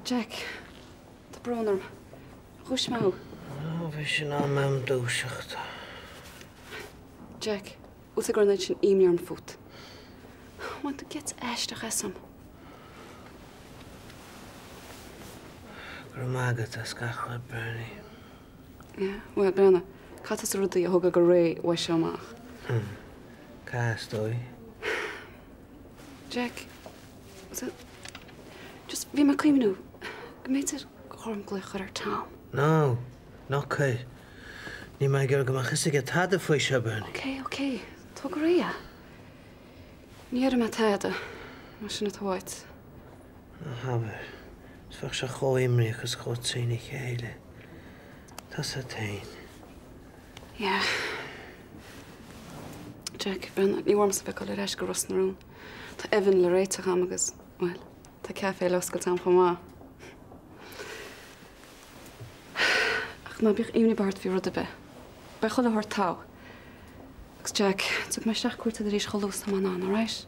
Jack, tá brón orm. Dhúisigh mé thú. Ó, bhí sé in am a'm dúiseacht. Jack, bhfuil 's a'd go raibh an oiread sin imní orm fút. Bhain tú geit aisteach asam. Go raibh maith agat as gach rud, Bernie. Yeah, bhuel, breathnaigh, caithfidh tusa rudaí a thógáil go réidh uaidh seo amach. Caithfidh, is dóigh. Jack, so, just bhí mé ag cuimhniú go mb'fhéidir gur chóir dom glaoch a chur ar Tom. No, ná cuir. Níl mé ag iarraidh go mbeadh fhios aige tada faoi seo, Bernie. Ok, ok, tóg go réidh é. Ní dhéarfaidh mé tada, más sin atá uait. Ná habair. Is bheadh sé chomh imníoch is chomh trína chéile. Tusa tinn. Yeah. Jack, breathnaigh, ní mór domsa bheith ag dul ar ais go Ros na Rún. Tá Evan le réiteach a'm agus, bhuel, tá caife le oscailt a'm chomh maith. Ach ná bíodh imní ar bith ort faoi rud ar bith. Beidh chuile shórt togha. Agus Jack, tiocfaidh mé isteach cuairt ort arís chomh luath is atá mé in ann, alright?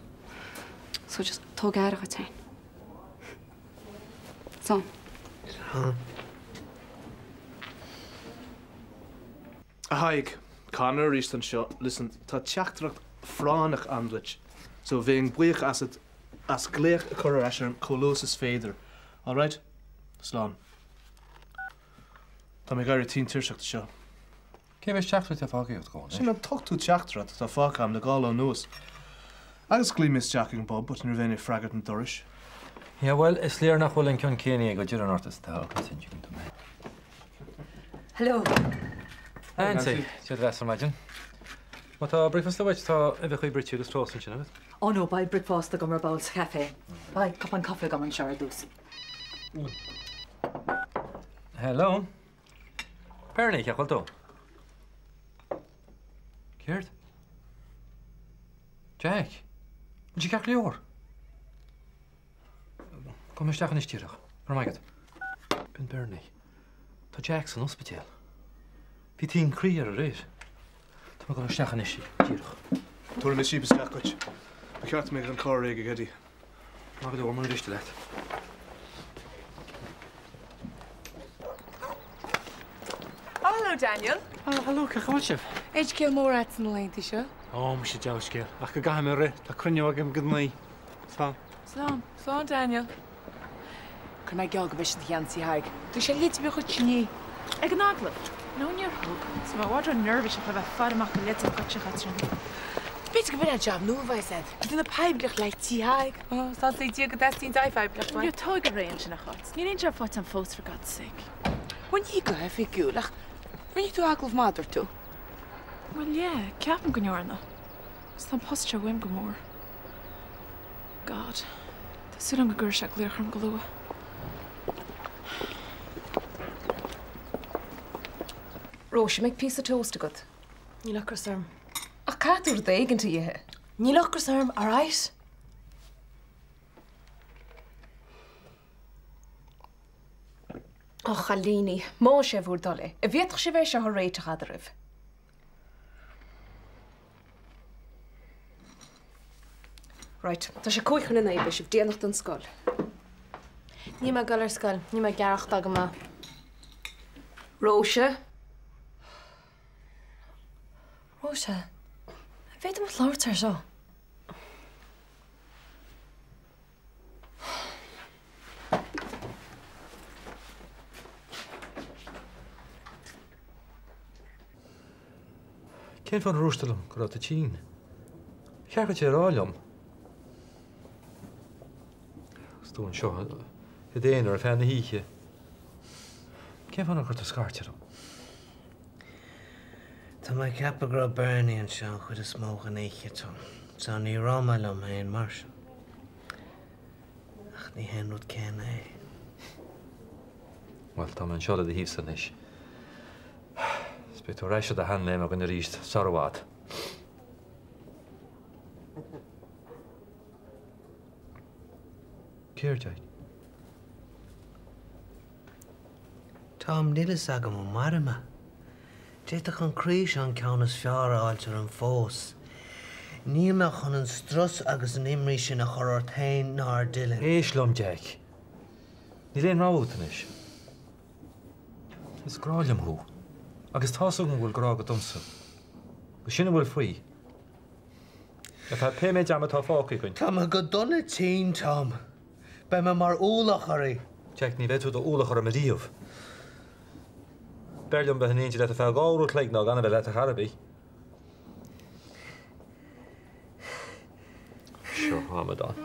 So just tóg aire dhuit féin. Slán. Slán. A Thaidhg, Conor arís anseo. Listen, tá teachtaireacht phráinneach a'm duit, so bheinn buíoch asat as glaoch a chur ar ais orm chomh luath is is féidir. Alright? Slán. Tá mé ag éirí tinn tuirseach de seo. Cé mhéad teachtaireacht atá fágtha agat anois? Sin an t-ochtú teachtaireacht atá fágtha a'm le dhá lá anuas. Agus ghlaoigh mé isteach ag an bpub but ní raibh éinne ag freagairt an dorais. Yeah, bhuel, is léir nach bhfuil an cion céanna ag Doireann ort is atá agamsa, an dtuigeann tú mé. Hello. Nancy, céard a bheas ar maidin? Má tá bricfeasta uait, tá uibheacha bruite agus toast ansin agat. Oh no, beidh bricfeasta agam ar ball sa chaifé. Beidh cupán caife agam anseo ar dtús. Hello. Bernie, cén chaoi a bhfuil tú? Céard? Jack, an bhfuil sé ceart go leor? Gabhfaidh mé isteach anois díreach. Go raibh maith agat. B'in Bernie. Tá Jack san ospidéal. Bhí taom croí air aréir. Tá mé ag dul isteach anois díreach. Tabharfaidh mé síob isteach duit. Ba cheart go mbeadh an carr réidh ag Eddie. Maith go leor, mura mhiste leat. Oh, hello Daniel. Oh, hello, cén chaoi a bhfuil sibh? Aon scéal mór agat sna laethanta seo? Ó, muise dea-scéal. Ach go gcaithfidh mé rith, tá cruinniú agam ag a naoi. Slán. Slán. Slán, Daniel. Chuir mé geall go mbeidh sé do gheansaí Thaidhg. Thug sé litir dhuit inné. Ag an agallamh? No, níor thug. Tá mé i bhfad ró-neirbhíseach le bheith ag faire amach do leitir dhuitse, a Chaitríona. B'fhéidir go b'in é job nua a bheas agat. Duine poiblíocht le tí Thaidhg. Ó, tá sé Dia go dteastaíonn deich phoiblíocht uait. Níor tóig go réidh ansin, a Cháit. Níl aon job faighte agam fós, for God's sake. Bhuel, ní go hoifigiúil, ach rinne tú agallamh maith, dúirt tú. Bhuel, yeah, ceapaim go ndearna. Agus tá an post seo uaim go mór. God. Tá súil agam go gcuirfidh sé glaoch orm go luath. Róise, an mbeidh píosa toast agat? Níl ocras orm. Ach caithfidh tú rud éigint a ithe. Níl ocras orm, alright? A chailíní, más é bhur dtoil é, an bhféadfadh sibh é seo a réiteach eadraibh? Right, tá sé 8:55, beidh sibh déanach don scoil. Níl mé ag dul ar scoil, níl mé ag aireachtáil go maith. Róise? Róise, an bhféadfaidh muid labhairt air seo? Cén fáth nár dhúirt tú liom go raibh tú tinn? Ba cheart duit é a rá liom. Agus tú anseo i d'aonar ar feadh na hoíche. Cén fáth nár chuir tú scairt orm? Tá mé ag ceapadh go raibh Bernie anseo an chuid is mó den oíche, Tom. So ní raibh mé liom féin mar sin. Ach ní hé an rud céanna é. Bhuel, tá mé anseo le do thaobhsa anois. Is beidh tú ar ais ar do sheanléim againn arís sar i bhfad. Céard é? Tom, níl fhios agam an mairfidh mé. D'fhéadfadh an croí seo an ceann is fearr a fháilt orm fós. Níl mé chun an strus agus an imní sin a chur ort féin ná ar Dylan. Éist liom, Jack. Níl aon rogha agat anois. Is grá liom thú. Agus tá's agam go bhfuil grá agat domsa. Agus sin a bhfuil faoi. Ar feadh pé méid ama atá fágtha againn. Tá mé go dona tinn, Tom. Beidh mé mar ualach oraibh. Jack, ní bheidh tú i d'ualach orm ariamh. B'fhearr liom bheith in éindí leat ar feadh 2 uair a chloig ná gan a bheith leat ar chor ar bith. Seo amadán.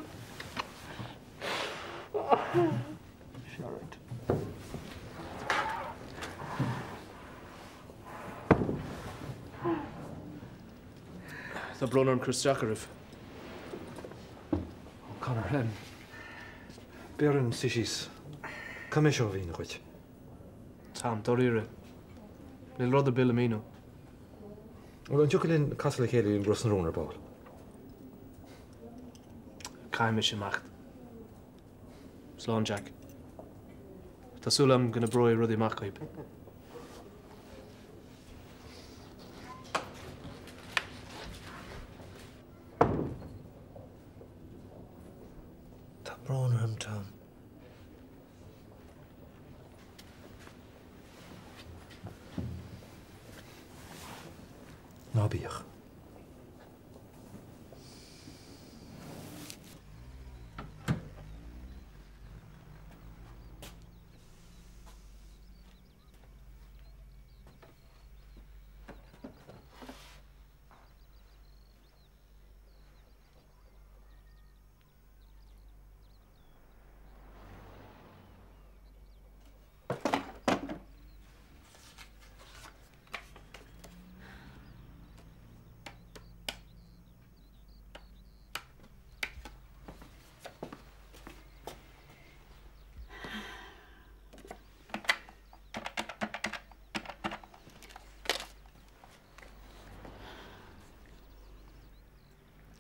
Tá brón orm cur isteach oraibh. Conor, beir orainn suí síos. Caithfidh mé seo a mhíniú dhuit. Tom, dáiríre. Níl rud ar bith le míniú. Bhuel, an dtiocfadh linn casadh le chéile i Ros na Rún ar ball? Caithfidh mise imeacht. Slán, Jack. Tá súil agam go n-oibreoidh rudaí amach dhaoib. Tá brón orm, Tom. Ná bíodh.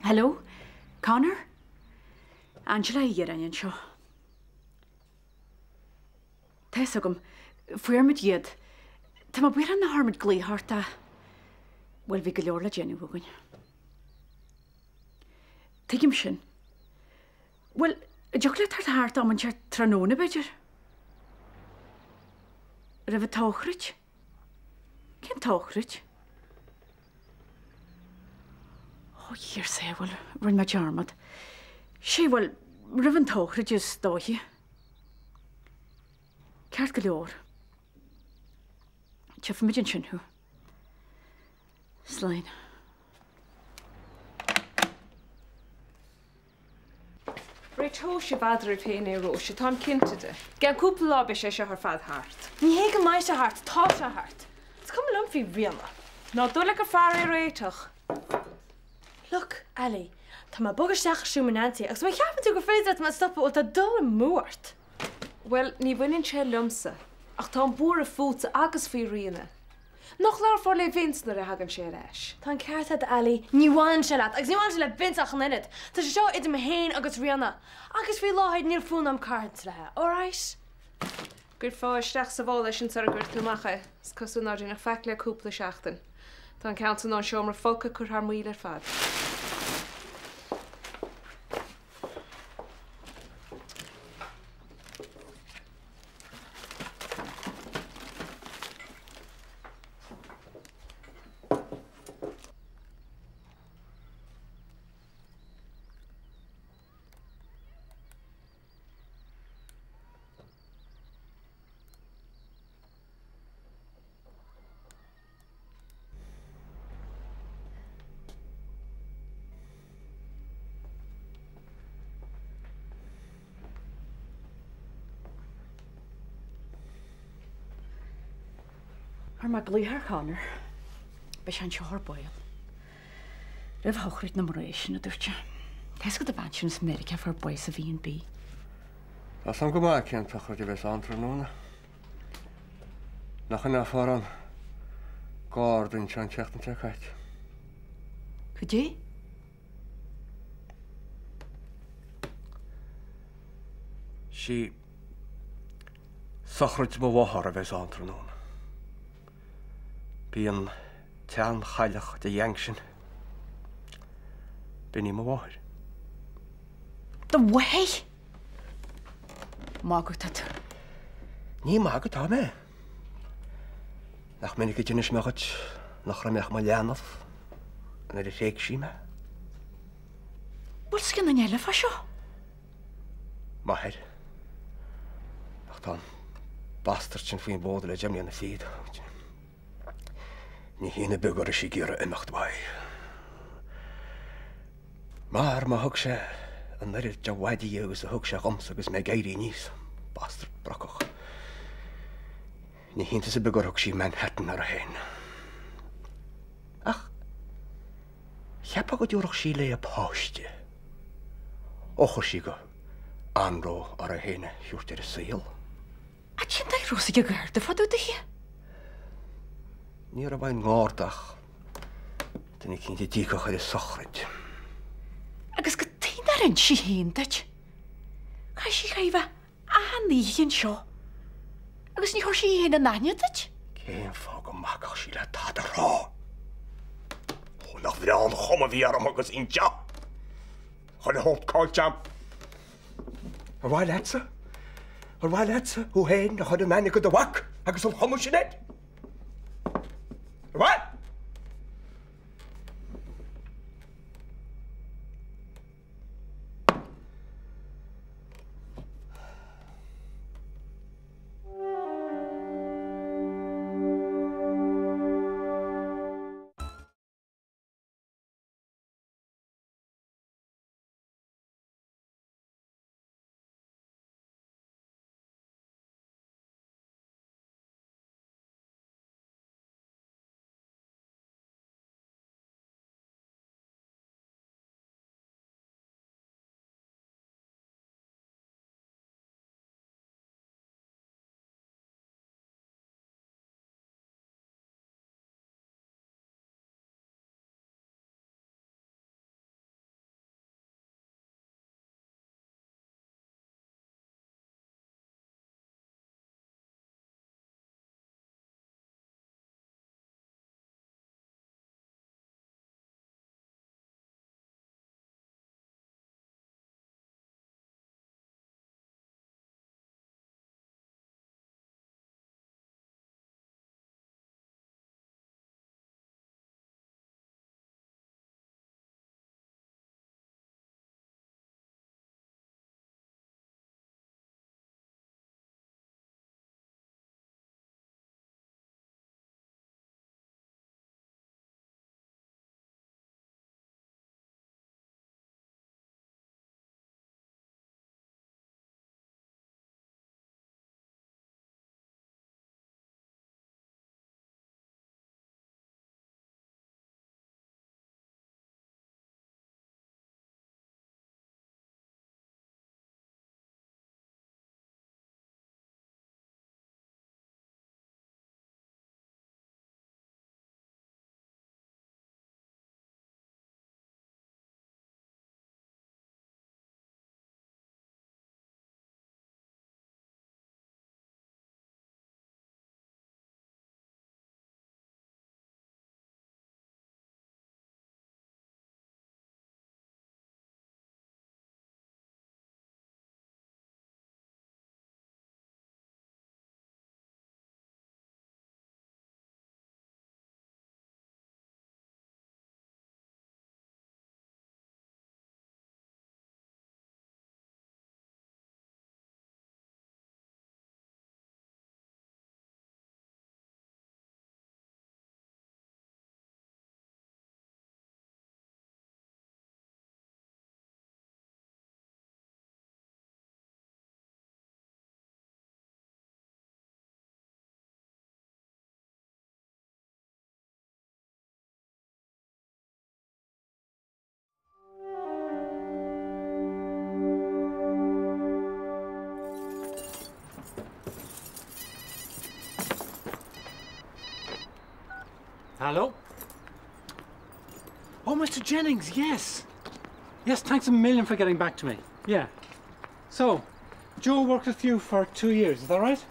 Hello, Conor? Angela Uí Dhireáin anseo. Tá fhios agam, fuair muid iad. Tá mé buartha nach raibh muid glaoch ort ach, bhuel, bhí go leor le déanamh againn. Tuigim sin. Bhuel, an dtiocfadh leat teacht thart am inteacht tráthnóna, b'fhéidir? Roimh an tsochraid? Cén tsochraid? Ó, a Dhia ar sábháil, rinne mé dearmad. Sea, bhuel, roimh an tsochraid is dóiche. Ceart go leor. Tchífimid ansin thú. Slán. Réiteoidh sibh eadraibh féin é, Róise, táim cinnte de. I gceann cúpla lá beidh sé seo ar fad thart. Ní hé go mbeidh sé thart, tá sé thart. Is cuma liom faoi Ríona. Ná dóigh leat gur fearr é a réiteach. Look, Ali, tá mé ag bogadh isteach i seomra Nancy agus má cheapann tú gur féidir leat mé a stopadh, bhuel tá dul amú ort. Bhuel, ní bhaineann sé liomsa, ach táim buartha fútsa agus faoi Ríona. Nach labharfá le Vince nuair a thagann sé ar ais? Tá an ceart agat, Ali. Ní bhaineann sé leat, agus ní bhaineann sé le Vince ach an oiread. Tá sé seo idir mé féin agus Ríona. Agus faoi láthair níl fonn orm carthanú léi, alright? Gcuirfeá isteach sa mhála é sin sara gcuir tú amach é. Is cosúil nár deineadh faic le cúpla seachtain. Tá an ceann san ón seomra folctha curtha thar maoil ar fad. Chuir mé glaoch ar Chonor. Beidh sé anseo ar ball. Roimh shochraid na mná sin, a dúirt sé. Tá fhios agat an bhean sin as Meiriceá a fuair bás sa B&B. Tá 's a'm go maith cén tsochraid a bheas ann tráthnóna. Nach in é fear an Garda anseo an tseachtain seo caite? Cad é? Sí sochraid mo mháthar a bheas ann tráthnóna. B'í an tseanchailleach de gheaing sin. B'in í mo mháthair. Do mháthair? Magadh tá tú. Ní magadh atá mé. Nach minic a d'inis mé dhuit nach raibh mé ach i mo leanbh nuair a thréig sí mé? Bhfuil 's ag aon duine eile fá seo? M'athair. Ach tá an bastard sin faoin bhfód le 10 mbliana fichead. Ní hionadh beag go raibh sí ag iarraidh imeacht uaidh. Mar má thug sé an oiread de mhaidí agus a thug sé dhomsa agus mé ag éirí aníos, bastard brocach, ní hiontas ar bith gur thug sí Manhattan uirthi féin. Ach cheapfá go dtabharfadh sí léi a páiste ó chuir sí go anró uirthi féin a thabhairt ar an saol. Ach cén dóigh a raibh 's ag an gharda fá dtaobh di? Ní raibh aon ngarda ach duine eicínt a d'íocfadh ar a sochraid. Agus cad chuige nár inis sí féin duit. Chaith sí chóir a bheith achan oíche anseo agus ní chuir sí í féin in aithne duit. Cén fáth go mbacfadh sí le tada a rá? Ó, nach bhreá an chuma a bhí orm agus í anseo! Chuile shórt caillte a'm. Ar mhaith leatsa? Ar mhaith leatsa thú féin a chur in aithne go do mhac agus an chuma sin air? Ar mhaith? Hello? Oh, Mr. Jennings, yes. Yes, thanks a million for getting back to me. Yeah. So, Joe worked with you for two years, is that right?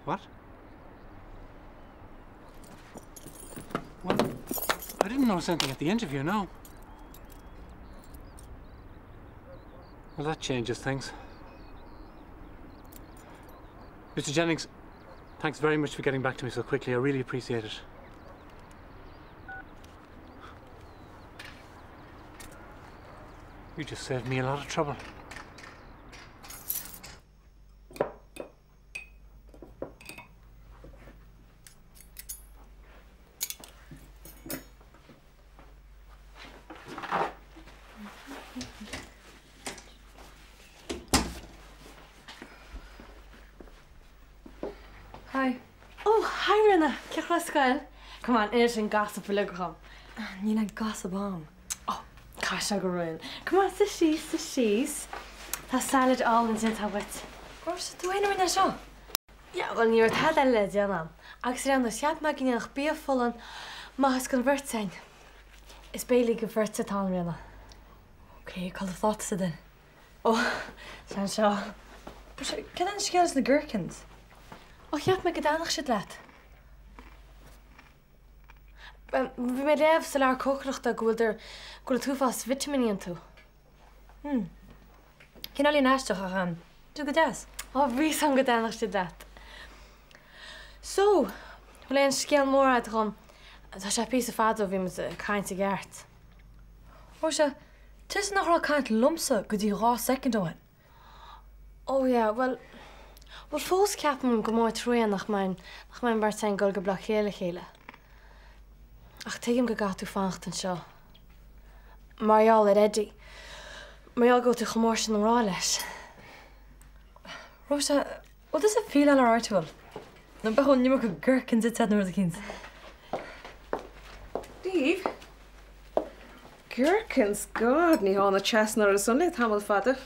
What? Well, I didn't notice anything at the interview, no. Well, that changes things. Mr. Jennings, thanks very much for getting back to me so quickly. I really appreciate it. You just saved me a lot of trouble. Hi. Oh, hi Ríona! Cén chaoi a bhfuil scoil? Come on, inis an gossip uilig dhom. Níl aon gossip a'm. Oh, caithfidh sé go bhfuil. Come on, suigh síos, suigh síos. Tá salad álainn déanta agat. Róise, tú fhéin a rinne é seo? Yeah, bhuel ní raibh tada eile le déanamh a'm. Agus ar aon nós, cheap mé go ndéanfadh bia folláin maitheas don bheirt againn. Is béilí don bheirt atá ann, Ríona. Ok, cá bhfuil do phláta then? Ó, tá anseo. Cad é an scéal leis na gherkins? Ó, cheap mé go dtaitneodh siad leat. Bhí mé ag léamh sa leabhar cócaireachta go bhfuil go bhfuil an t-uafás vitimíní iontu. Hmm. Cineáilín aisteach ach tá siad go deas. Ó, bhí 'fhios a'm go dtaitneodh siad leat. So, bhfuil aon scéal mór a'd dhom? Tá sé píosa fada ó bhí muid ag caint i gceart. Róise, tusa nach raibh ag caint liomsa go dtí 2 soicind ó shin. Oh yeah, bhuel, bhuel fós ceapaim gur mór an trua nach mbeidh, nach mbeidh an bheirt againn ag dul go Bleá Cliath le chéile. Ach tuigim go gcaithfidh tú fanacht anseo. Mar gheall ar Eddie. Mar gheall go bhfuil tú chomh mór sin i ngrá leis. Róise, bhfuil tusa ag fíleáil alright bhfuil? Nó bheadh an iomarca gherkins ite agat nó rud eicínt. Dia daoibh. Gherkins, God, ní thána trasna orthu san le tamall fada.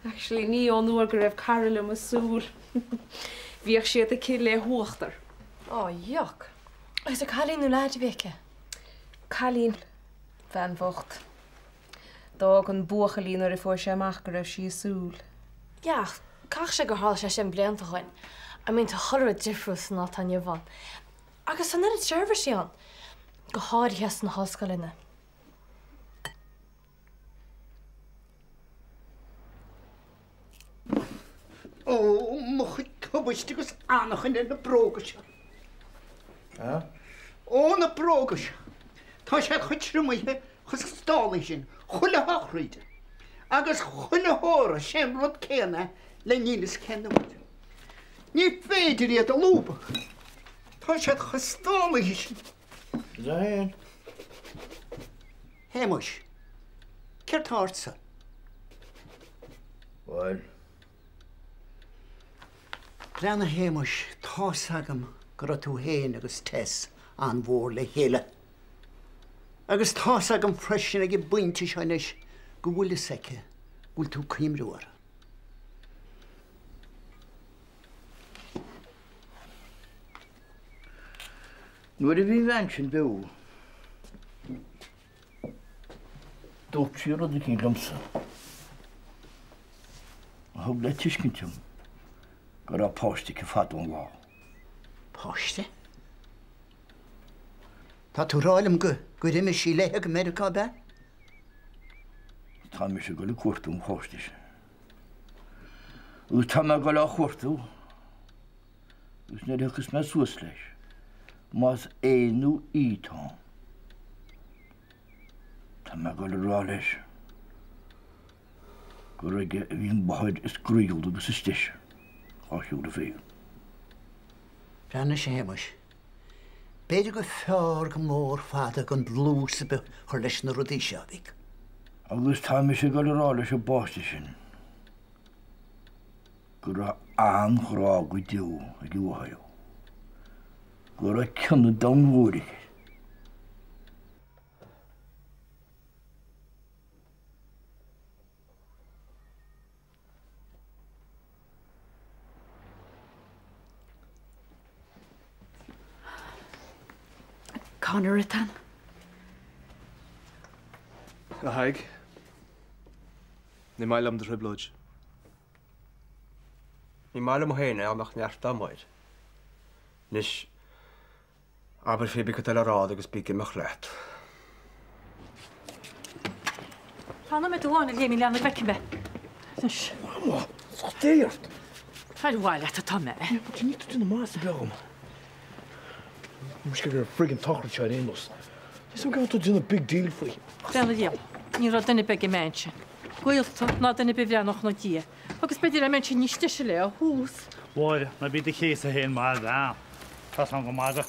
Actually, ní ón uair go raibh cara liom i súil. Bhíodh siad aici le huachtar. Ó, yuck. Agus an cailín nó leaid a bhí aici? Cailín. Bhean bhocht. D'fhág an buachaill í nuair a fuair sé amach go raibh sí i súil. Yeah, ach caithfidh sé gur tharla sé sin blianta ó shin. I mean, tá chuile rud difriúil san lá atá inniu ann. Agus tá an oiread seirbhísí ann, go háirithe sna hollscoileanna. Ó, mo chuid tubaiste agus anachain ar na bróga seo. Ó, na bróga seo. Tá siad chomh triomaithe, chomh stálaithe sin, chuile shochraid agus chuile thórramh, sé an rud céanna le níl 'fhios cén uair. Ní féidir iad a lúbadh. Tá siad chomh stálaithe sin. Is é féin. Shéamuis, céard tá ortsa? Bhuel. Breathnaigh a Shéamuis, tá's agam go raibh tú féin agus Tess an-mhór le chéile. Agus tá's agam freisin ag an bpointe seo anois go bhfuil fhios aici go bhfuil tú ag cuimhniú uirthi. Nuair a bhí an bhean sin beo, dúirt sí rud eicínt liomsa a thug le tuiscint dom go raibh páiste aici fada an lá. Páiste? Tá tú ag rá liom gur imigh sí léi go Meiriceá, ab ea? Tá mise ag dul ag cuartú an pháiste sin. Agus tá mé ag dul á chuartú. Agus nuair a thiocfas mé suas leis, más é nó í atá ann, tá mé ag dul a rá leis gur aige a bhí an mháthair is groíúla agus is deise dhá shiúl an saol. Breathnaigh, a Shéamuis. B'fhéidir gur fearr go mór fada gan dlús ar bith a chur leis na rudaí seo, a mhic. Agus tá mise ag dul a rá leis an bpáiste sin go raibh an-ghrá go deo ag a mháthair dó, go raibh cion an domhain mhóir aici air. Conor atá ann. A Thaidhg, ní maith liom do thrioblóid. Ní maith liom féin é dá mbeadh neart ama air. Anois, Abair pé bith cad tá le rá agat agus bí ag imeacht leat. Fan nóiméad amháin a Léinín leanbh go bhfeicfidh mé. Anois. Mama, tá Dé ort. Ar mhaith leat atá mé. Níl tú ag déanamh maitheasa beag dom. Mise ag an friggin tsochraid seo ar aon nós. Níl 's agam cén fáth tú ag déanamh big deal faoi. Breathnaigh liom. Ní raibh duine ar bith ag an mbean sin. Gaolta ná duine ar bith a bhreathnódh ina diaidh. Agus b'fhéidir dá mbeinnse níos deise léi ó thús. Mháire, ná bí do chéasadh féin mar bhean. Tá's agam go maith gur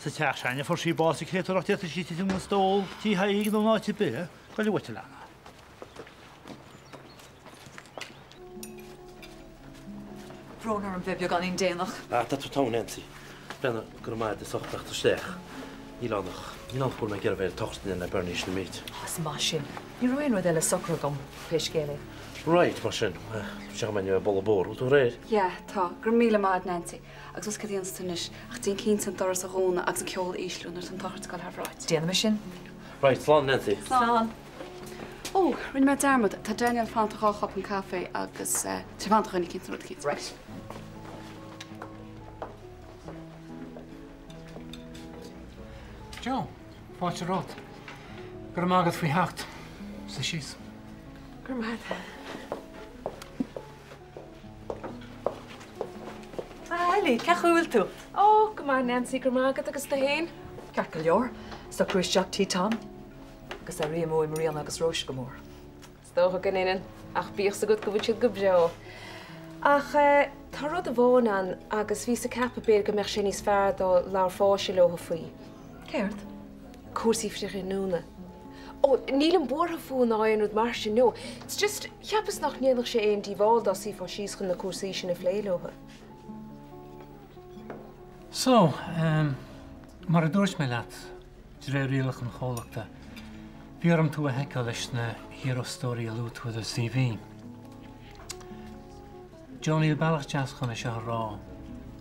sa teach s'againne a fuair sí bás an créatúr ach d'fhéadfadh sí titim ón stól tí Thaidhg nó in áit ar bith. Goile uait, a leana. Brón orm bheith beagáinín déanach. Ah, tá tú togha Nancy. Breathnaigh, go raibh maith agat as ucht teacht isteach. Níl ann ach, níl ann ach go bhfuil mé ag iarraidh bheith ar an tsochraid le Bernie sin méid. Ah, is maith sin. Ní raibh aon rud eile socraithe agam, pé scéal é. Right, mar sin, seo mé ag boladh bóthair. Bhfuil tú réidh? Yeah, tá. Go raibh míle maith agat, Nancy. Agus bhfuil 's cad a dhéanfas tú anois ach déan cinnte an doras a dhúnadh agus an ceol a ísliú nuair atá an tsochraid ag dul thar bhráid. Déanfaidh mé sin. Right, slán Nancy. Slán. Ó, rinne mé dearmad, tá Daniel ag fanacht do dhá chupán caife agus tá sé ag fanacht do dhuine eicínt nó rud eicínt. Right. Joe, fáilte romhat. Go raibh maith agat faoi theacht. Suigh síos. Go raibh maith agat. A Ellie, cén chaoi a bhfuil tú? Ó, go maith Nancy, go raibh maith agat agus tú féin? Ceart go leor. Socrú isteach tí Tom. Agus airím uaim Ríona agus Róise go mór. Is dócha go ndeineann, ach bíodh 's agat go bhfuil siad go breá. Ach tá rud amháin ann agus bhíos ag ceapadh b'fhéidir go mbeadh sé níos fearr dá labharfása leo faoi. Céard? Cúrsaí frithghiniúna. Ó, nílim buartha fúthu ná aon rud mar sin, no. It's just, cheapas nach ndéanfadh sé aon díobháil dá suífeá síos chun na cúrsaí sin a phlé leo. So, mar a dúirt mé leat, de réir rialacha an chomhlachta, bhí orm tú a sheiceáil leis na hiarfhostóirí a luaigh tú i do CV. Joe, níl bealach deas chun é seo a rá,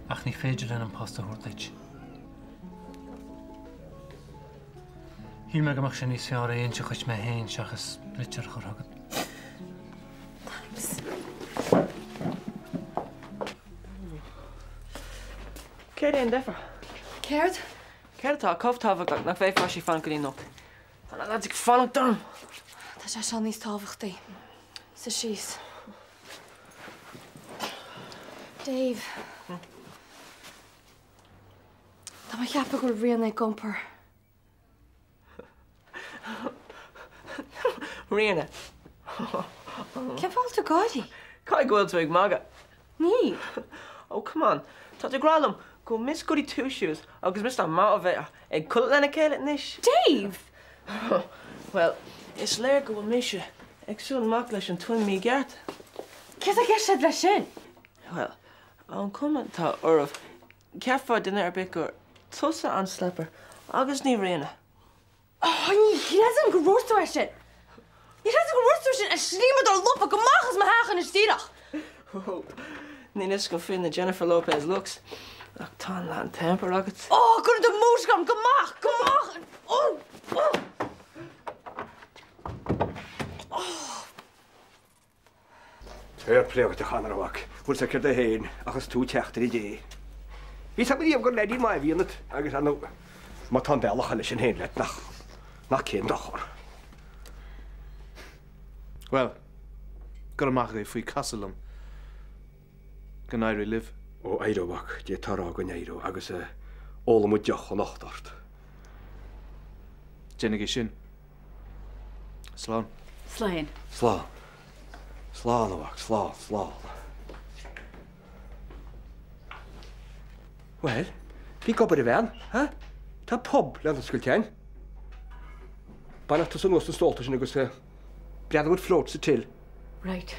ach ní féidir linn an post a thabhairt duit. Shíl mé go mbeadh sé níos fearr é a inse dhuit mé féin seachas litir a chur chugat. Thanks. Céard é an deifir? Céard? Céard atá chomh tábhachtach nach bhféadfadh sí fanacht go dtí anocht? Tá na lads ag fanacht orm! Tá sé seo níos tábhachtaí. Suigh síos. Dave. Tá mé ag ceapadh go bhfuil Ríona ag iompar. Ríona. Cén fáth a bhfuil tú ag gáirí? Caithfidh go bhfuil tú ag magadh. Níl. Oh, come on. Tá tú ag rá liom go bhfuil Miss Goody Two Shoes agus Mister Motivator ag codladh lena chéile anois? Dave! Bhuel, is léir go bhfuil mise ag súil amach leis an twin mícheart. Céard atá i gceist agat leis sin? Bhuel, ón chuma atá oraibh, Cheapfadh duine ar bith gur tusa an slapper agus ní Ríona. Oh, ní chreidim go ndúirt tú é sin! Ní chreidim go ndúirt tú é sin, a shlíomadóir luptha, go amach as mo theach anois díreach! Oh, níl fhios agam faoi na Jennifer Lopez looks, ach tá an Latin temper agat. Oh, cuir do mhúisc orm, go amach, go amach! Oh, oh! Oh! Fair play agat a Chonor, a mhac. Bhfuil 's agat céard é féin ach is tú teachtaire Dé. Bhí 's agam riamh gur leaidí maith a bhí ionat agus ar ndóigh má tá an bealach eile sin féin leat nach nach cén dochar. Bhuel, go raibh maith agaibh faoi casadh liom. Go n-éirí libh. Ó éireoidh, a mhac, d'fhéadfá a rá go n-éireoidh agus ólfaidh muid deoch anocht ort. Déanaigí sin. Slán. Slán. Slán. Slán, a mhac, slán, slán. Bhuel, bí ag obair a bhean, ha? Tá pub le n-oscailt againn. Bainfidh tusa anuas na stólta sin agus breathnaigh what floats the till. Right.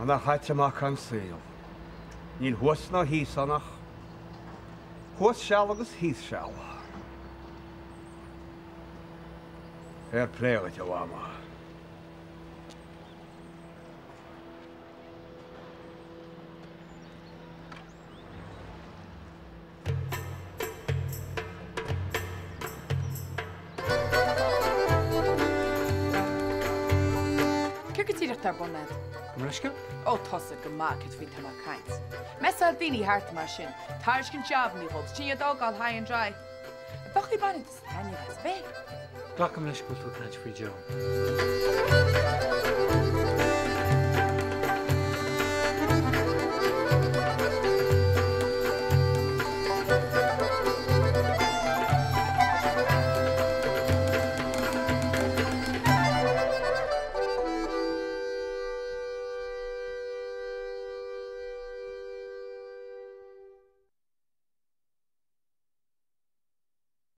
Ana chaite amach an saol. Níl thuas ná thíos ann ach thuas seal agus thíos seal. Fair play dhuit, a Mhama. Céard go díreach atá ar bun agat? Mo leithscéal? Ó tusa go maith céard faoi tá mé ag caint. Messáil daoine thart mar sin, tairiscint jabannaí dhóibh, sin iad a fhágáil high and dry. Bheadh í bainne de taitneamh as bheith. Glacaim leis go bhfuil tú ag caint faoi Joe.